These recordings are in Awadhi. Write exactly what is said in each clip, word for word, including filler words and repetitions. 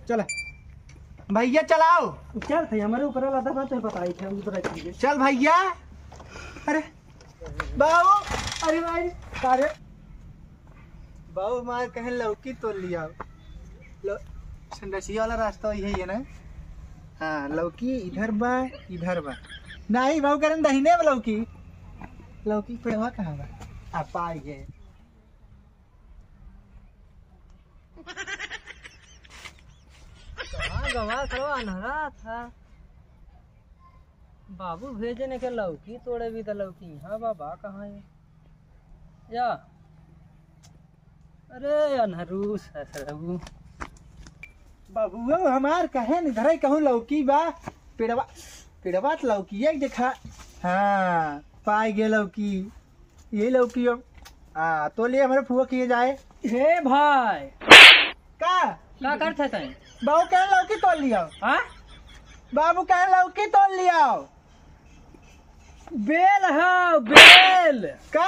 चला भैया, चलाओ। चल थे, हमरे ऊपर वाला दबा, तो बताई थे, हम तो रख दीजिए। चल भैया। अरे बाबू, अरे भाई, अरे बाबू, हमार कहे लौकी तोड़ लिया। लो, संडसिया वाला रास्ता यही है ना? हाँ, लौकी इधर बा, इधर बा। नहीं बाबू, करन दहिने बा लौकी। लौकी पेड़वा कहाँ बा? आ, पाई गए। कहाँ गवा सरवा अन्हरा था? बाबू भेजे ने के लौकी तोड़े भी त लौकी यहाँ बा, बा कहाँ है? या। अरे अन्हरू ससुरऊ। बबुआ हमार कहे न धरे कहूँ लौकी बा। पेड़वा, पेड़वा त लौकी एक देखा। हाँ, पाई गे लौकी। यही लौकी अब। आ, तो ले हमरे फुआ किए जाए। हे भाई। का? का करत है तैं? बाबू कहे लौकी तोड़ लिया। हाँ? बाबू कहे लौकी तोड़ लिया। बेल है, बेल। का?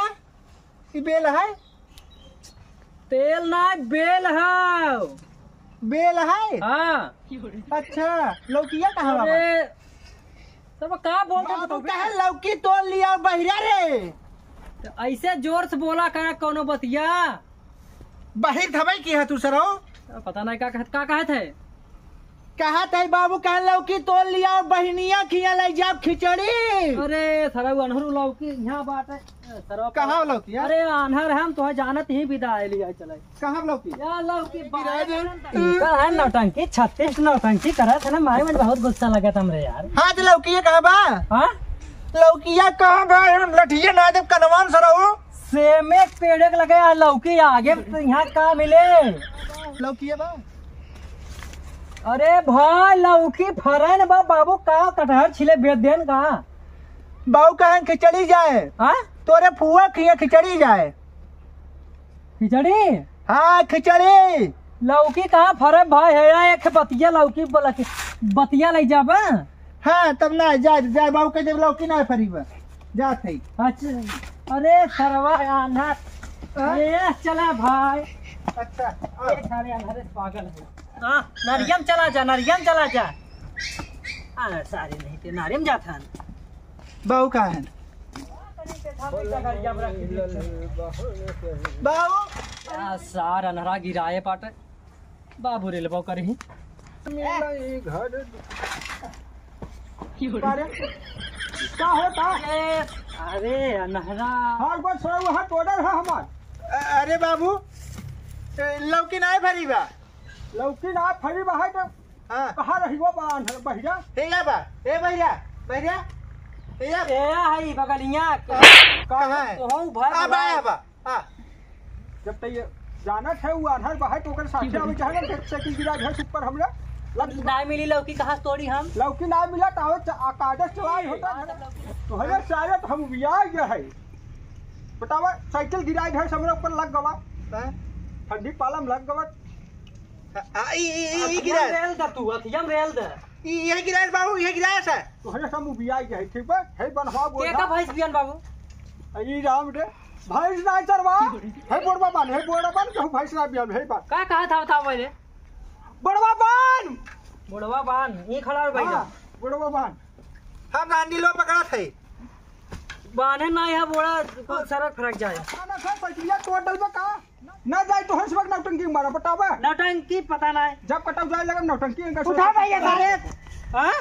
ई बेल है? तेल ना, बेल है। बेल है? हाँ। अच्छा, लौकिया कहाँ बा? अरे, तब का बोलत है बाबू तू? कहे लौकी तोड़ लिया बहिरा रे। तो ऐसे जोर से बोला कर कौनो बतिया। बहिर धबै की है तू सरऊ? पता नहीं का कहत, का कहत है? कहत है बाबू कहे लौकी तोड़ लिया और बहिनिया खिया ले जाब खिचड़ी। अरे सरऊ अन्हरू लौकी यहाँ बाटे। सरवा कहाँ लौकी है? अरे आन्हर हम तोहे जानत ही विदा आइली है चले। कहाँ लौकी? या लौकी गिरा दे। इनका है नौटंकी, छत्तीस नौटंकी करत है ना, मारे में बहुत गुस्सा लगत हमरे यार। हाँ तो लौकी ये कहाँ बा? हाँ? लौकिया कहाँ बा? हम लठिया ना देब कनवान सरऊ। सेमे के पेड़े के लगे आ लौकी आगे तो यहाँ का मिले? लौकिया बा? अरे भाई लौकी फरन बा बाबू, का कटहर छिले बेच देन का? बाबू कहें खिचड़ी जाए। हाँ? तोरे फुआ खिया खिचड़ी जाए। खिचड़ी? हाँ, खिचड़ी। लौकी कहाँ फरे भाई है या एक बतिया लौकी बोला के बतिया ले जाबा? हाँ, तब ना, जा, जा, बाबू कह देब लौकी ना फरी बा। जा थे। अच्छा, अरे सरवा आन्हर। हाँ? अरे चला भाई। अच्छा, आओ। ये सारे आन्हर पागल है। हाँ, नरियम चला जा, नरियम चला जा। हाँ, सारे नहीं थे, नरियम जात हन। बाबू कहाँ है? बाबू। आ, सार अन्हरा गिराए पाटे। बाबू रे लेबो करही। अरे, का होता? अरे, अरे, अन्हरा। हर बार छोड़ा, वहाँ टोडर है हमार। अ-, अरे बाबू, ए, लौकी नाय फरी बा। लौकी ना फरी बा है तो हाँ। कहाँ रही वो बा, बहिरा? हे या बा, ए बहिरा, बहिरा, हे या। ए, हई बगलिया। हाँ, कहाँ है? ओहू भर आ, बा, बा। आ, बा, आ। जब तक ये जानत है, वो आन्हर बा है, तो ओकर साथे आवे चाहे ना, फिर साइकिल गिरा भैंस ऊपर हमरा। लग ना मिली लौकी, कहाँ से तोड़ी हम? लौकी ना मिला, तो आवे च-, आ, कागज चलाई होता है। तो है सारे, तो हम उबिया गए है। बतावा, साइकिल गिरा भैंस हमरा ऊपर लग गवा। हाँ। ठंडी पाला में लग गवा। आ, आ, ई, ई, ई, ई अखियम गिरा। रेल द तू, अखियम रेल द। ई, ये गिरा बाबू, ये गिरा है। तोहरे सब उबिया के है, ठीक बा? हे बनवा बोल के का ना। भैंस बियन बाबू? आ, ई राम रे, भैंस ना चरवा। हे बोड़वा बान, हे बोड़वा बान, कहूँ भैंस ना बियन, हे बान। का कहा था, बताओ पहले। बोड़वा बान। बोड़वा बान, ई खड़ा हो गई हाँ, ना। बोड़वा बान। हम ना नीलो पकड़ा थे। बाने ना यहाँ बोड़ा, कुछ सरक फरक जाए। ना, ना, सर, पैसलिया तोड़ डलबा का? ना जाए तो हंस वक्त नौटंकी मारा, पटावा। नौटंकी पता ना है। जब कटाव जाए लगा नौटंकी इनका उठा सोच भैया, के सारे। हाँ?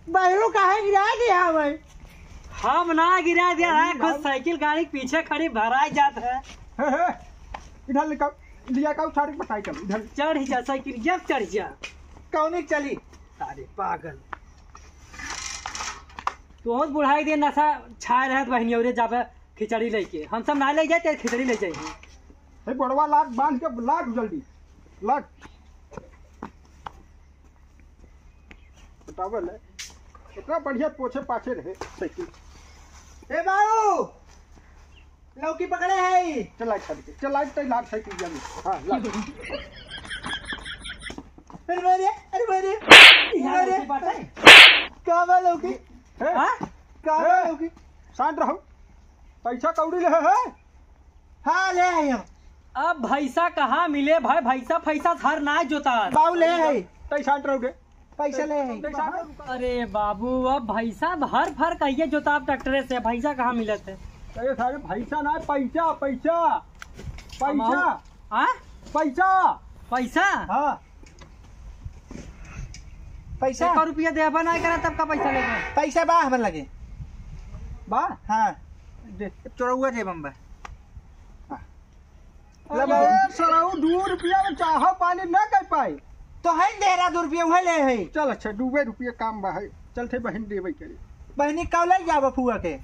बहरू काहे गिरा दिया भाई? हम ना गिरा दिया है, अरे खुद भाई। साइकिल गाड़ी के पीछे खड़ी भराई जात है। हे, हे, इधर लिखा, लिया का उठाड़ के पटाई चल, इधर। चढ़ जा साइकिल, जब चढ़ जा। कौन एक चली? अरे पागल। तोहर बुढ़ाई दे नशा छाए रहत बहिनी, औरे जाबे खिचड़ी लेके। हम सब ना ले जाए, ते खिचड़ी ले जाए। हे बड़वा लाग बांध के लाग जल्दी। लाग। बतावे ले। इतना बढ़िया पोछे पाछे रहे साइकिल। ए बाबू, लौकी पकड़े है। चला छाड़ के, चला, चला, लाग साइकिल जाबे। हाँ, लाग। अरे मारे, अरे मारे, यहाँ अरे। लौकी बाटे? का बा लौकी? हैं? हाँ? का बा ए, लौकी? शांत रहो। पैसा कौड़ी ले है? हाँ, ले आए हम। अब भैंसा कहाँ मिले भाई, भैंसा फैसा हर नाय जोतात। बाऊ ले है। तैसा रहो रे। पैसा ले है। अरे बाबू, अब भैंसा हर फर कहिए जोताब ट्रैक्टरे से, भैंसा कहाँ मिलत है? अरे सारे भैंसा ना, पैसा, पैसा, पैसा। हाँ? पैसा। पैसा? हाँ। पैसा? एक रुपया देबा ना करा, तब का पैसा लेबा? पैसा बा हमन लगे। बा? हाँ। दे। चोरौआ जेबम बा। हाँ। अरे लगा। सरऊ, दू रुपया में चाह पानी ना कर पाए। तो है देहरा दू रुपया, वह ले है। चल अच्छा, दू रुपया काम बा है। चल थे बहिन देवे करे। बहिनी कब ले जाबो फुआ के?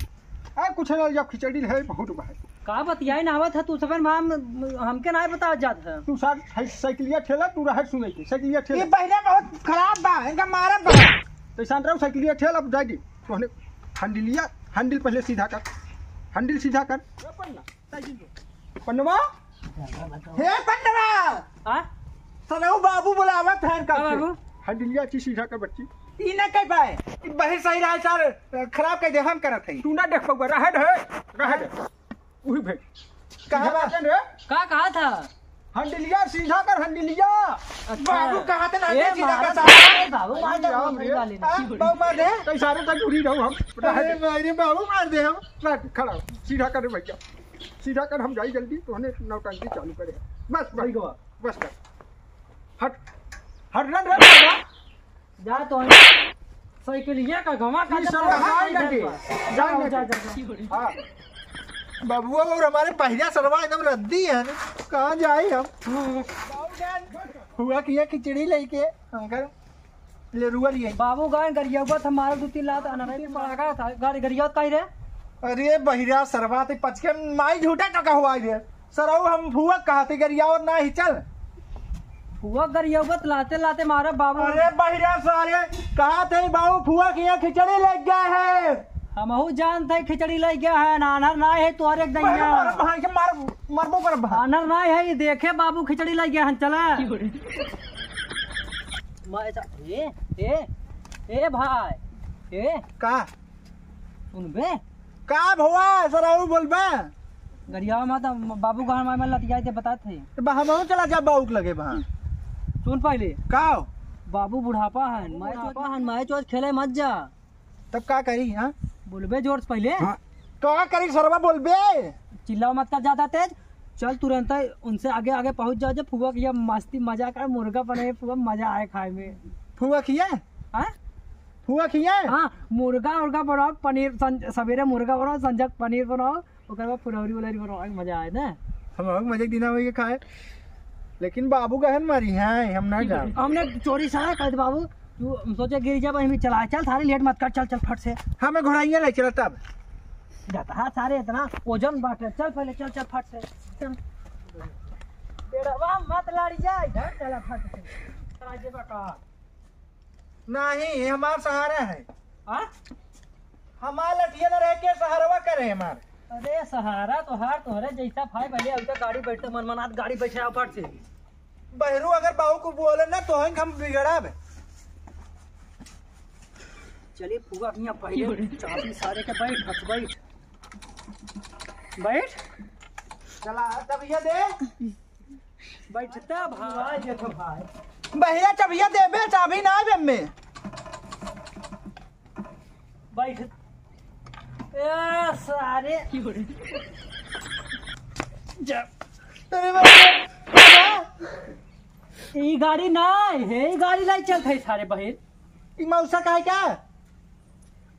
आ, कुछ ना, जब खिचड़ी है, बहुत बा है। का बतियाए ना आवत है तू, सफर माम हमके ना बता जात है। तू साथ है साइकिलिया ठेला, तू रहे सुने के, साइकिलिया ये ठेला। बहिरा बहुत खराब बा, इनका मारब बा। तो शांत रहो, साइकिलिया ठेला, अब जाए दी। तोहने हैंडलिया, हैंडल पहले सीधा कर, हैंडल सीधा कर। पन्नवा? हे पन्नवा! हाँ? सरऊ बाबू बुलावत हैं का कब से? बाबू? हंडिलिया की सीधा कर बच्ची। ई न कह पाए। ई बहिर सही रहा है सर, खराब कह दे हम करत है। तू ना देख पउबा, रहे दे, रहे दे। उही भेज। कहाँ सीधा बा? कर रे। का कहा था? हंडिलिया सीधा कर, हंडिलिया। अच्छा। बाबू कहा थे ना, ए, सीधा कर मारा साहब। तो नहीं, बाबू मार दे, अरे राम सही रे। वाले ने। हाँ, बाबू मार दे। कई सारे तक उड़ी रहूं हम। रहे अरे दे। भाई रे, बाबू मार दे हम। रहे दे, खड़ा हो। सीधा कर रे भैया। सीधा कर, हम जाई जल्दी, तोहने नौटंकी चालू करे। बस, बस, वही गवा। बस कर। हट, हट ना रे बाबा। जा तो साइकिलिया का घमा का ई सब तो कहाँ कहाँ लगे? जा, जा, जा, जा, जा। हाँ। बबुआ और हमारे पहिला सरवा एकदम रद्दी है, कहाँ जाए हम? हुआ किया खिचड़ी लेके, अगर लेरुआ लिए। बाबू गाय गरियावत हमारा दो तीन लात अनरई पड़ाका था। गाड़ी गरियावत काई रे? अरे बहिरा सरवा ते पचके माई झूठा टका हुआ रे। सरऊ हम फुआ कहा थे गरियावत ना ही चल। फुआ गरियावत लाते लाते मारा बाबू। अरे बहिरा सारे कहा थे बाबू फुआ के यहाँ खिचड़ी लग गया है। हमहू जानत है खिचड़ी लग गया है, नानर ना है तोहरे एक बहिरा दैया। मार, भाई के मार, मरबो करब भाई। आनर नाय है, ई देखे बाबू खिचड़ी लग गया है, चला। मैं ऐसा, ए, ए, ए भाई, ए। का? सुनबे? का भवा, सरऊ बोलबे? गरियावा माता, बाबू गान मार में लतियाई ते बतात है। तो बा, हमहू चला जा बाबू के लगे बा। सुन पहले। का? बाबू बुढ़ापा है, मैं बुढ़ापा है, मैं चोच खेले मत जा। तब का करी, हाँ? बोलबे जोर से पहले। हाँ। का करी सरवा, बोलबे? चिल्लाओ मत कर ज्यादा तेज। चल तुरंत उनसे आगे आगे पहुंच जाओ, जो फुआ की ये मस्ती मजा कर, मुर्गा बने फुआ, मजा आए खाए में। फुआ खिया? हाँ? फुआ खिया? हाँ, मुर्गा उर्गा बनाओ, पनीर, सं-, सवेरे मुर्गा बनाओ, संझक पनीर बनाओ, ओकर बाद फुलौरी उलौरी बनाओ, मजा आए ना। हम लोग मजे के दिन आवे के खाए, लेकिन बाबू गहन मारी है, हम ना जाओ। हमने चोरी सारा कर दे बाबू, तू हम सोचे गिर जाबे, हम चला, चल सारे लेट मत कर, चल, चल फट से। हमें घोड़ाइया ले चला तब। जाता है सारे इतना वजन बाटे, चल पहले, चल, चल फट से, चल। बेड़वा मत लड़ जाए, इधर चला फट से। राजे बका। नहीं, ये हमार सहारा है। आ? हमार लठिया न रह के सहारवा करे हमार। अरे सहारा तोहार, तोहरे जैसा भाई भले अभी तो गाड़ी बैठते मन मनात गाड़ी बैठे आओ फट से। बहरू अगर बाबू को बोले ना तो हम बिगड़ाब। चलिए फुआ के यहाँ पहले चाबी सारे के बैठ, बस बैठ। बैठ। चला, तब ये दे। बैठता भाई। भाई, देखो भाई। भैया, चबिया देबे, चाबी ना आवे में। बैठ। ए, सारे। जा। अरे बाप रे। ई गाड़ी ना है, ई गाड़ी नहीं चलत है सारे बहिर। ई मौसा का है क्या?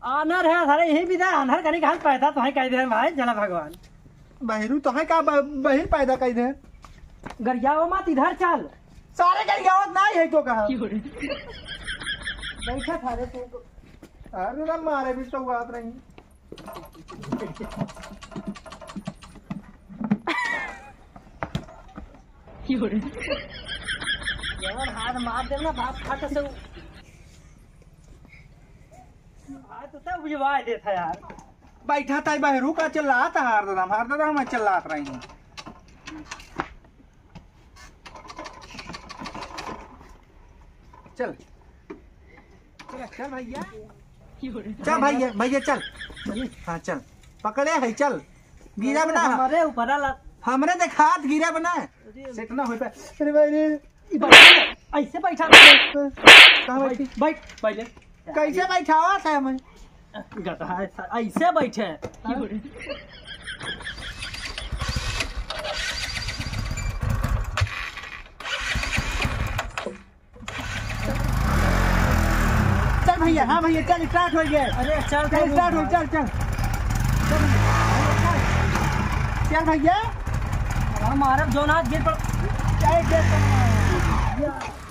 आनर है सारे, यही विधा आनर कनी कहाँ पैदा तो है कह दे भाई, जना भगवान। बहिरू तो है का ब-, बहिर पैदा कह दे। गरियावा मत, इधर चल। सारे गरियावत नहीं है तो कहा। बैठा सारे तू। अरे ना मारे भी तो बात नहीं। यार, हाथ मार देना, बाप फट से उ-, हाथ तो सब उजवाए देता यार। बैठा ताई बहरू का चिल्लात हार दादा, हार दादा हम चिल्लात रही हैं। चल। चल, चल भैया। चल भैया, भैया चल। हाँ, चल। पकड़े है, चल। गिरा बना। हमारे ऊपर आला। हमरे देखात गिरे बना। सेट ना होई पाए। अरे भाई रे। ई बैठ, ऐसे बैठा। कहाँ बैठी? बैठ, बैठ पहले। कैसे बैठावा था हमें? गधा है, ऐसे बैठे। चल भैया, हाँ भैया, चल, स्टार्ट हो गया। अरे चल, चल, स्टार्ट हो, चल, चल। चल भैया, चल। चल भैया। हमारा जोनाथ गिर पड़। चल, चल, चल।